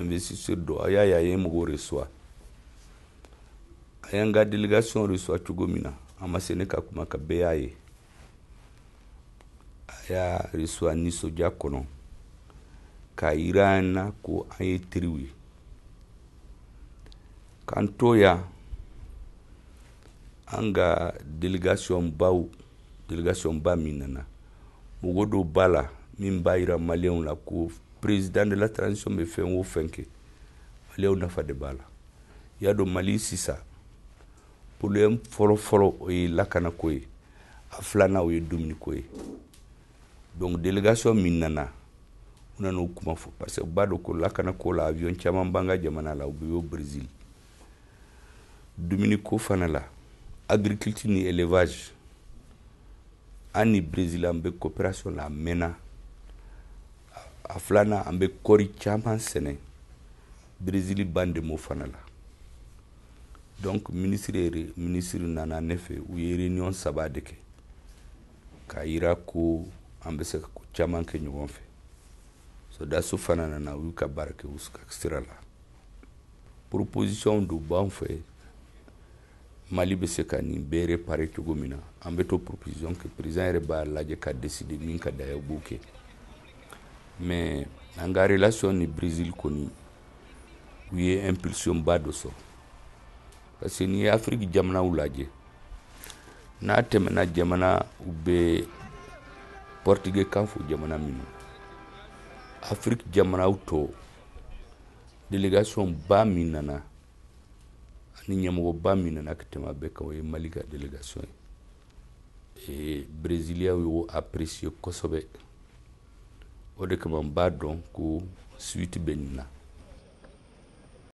Investisseur dɔ, a y'a ye, a ye mɔgɔw reçoit, a y'an ka délégation reçoit cogo min na, a ma se ne ka kuma ka bɛɛ y'a ye. A y'a reçoit nisɔndiya kɔnɔ k'a yira an na ko an ye teriw ye. K'an to yan, an ka délégation baw, délégation ba min nana, mɔgɔ dɔw b'a la min b'a yira Maliyɛnw la ko président de la transition bɛ fɛn o fɛn kɛ, Maliyɛnw nafa de b'a la. I y'a dɔn, Mali sisan, problème fɔlɔ fɔlɔ, o ye lakanako ye, a filanan, o ye dumuniko ye. Donc délégation min nana, u nana o kuma fɔ, parce que u b'a dɔn ko lakanako la, avion caman b'an ka jamana la, u bɛ bɔ Brésil. Dumuniko fana la, agriculture ni élevage, an ni Brésil, an bɛ coopération la, a mɛnna. A filanan, an bɛ kɔɔri caman sɛnɛ, Brésil b'an dɛmɛ o fana la. Donc ministre yɛrɛ, ministre nana ne fɛ, u ye réunion saba de kɛ k'a yira ko an bɛ se ka ko caman kɛ ɲɔgɔn fɛ. Sɔrɔdasiw fana nana, u y'u ka baara kɛ u ka sira la. Proposition dɔ b'an fɛ, Mali bɛ se ka nin bɛɛ réparer cogo min na, an bɛ to proposition kɛ, président yɛrɛ b'a lajɛ ka décider min ka d'a ye, o b'o kɛ. Mais an ka relation ni Brésil kɔni, u ye impulsion ba dɔ sɔrɔ, parce que n'i ye Afiriki jamanaw lajɛ, n'a tɛmɛna jamana u bɛ portugais kan fɔ jamana minnu, Afiriki jamanaw tɔ, délégation ba min nana ani ɲɛmɔgɔba min nana ka tɛmɛ a bɛɛ kan, o ye Mali ka délégation ye. Brésiliens y'o apprécier kosɛbɛ. O de kama n b'a dɔn ko suite bɛ nin na.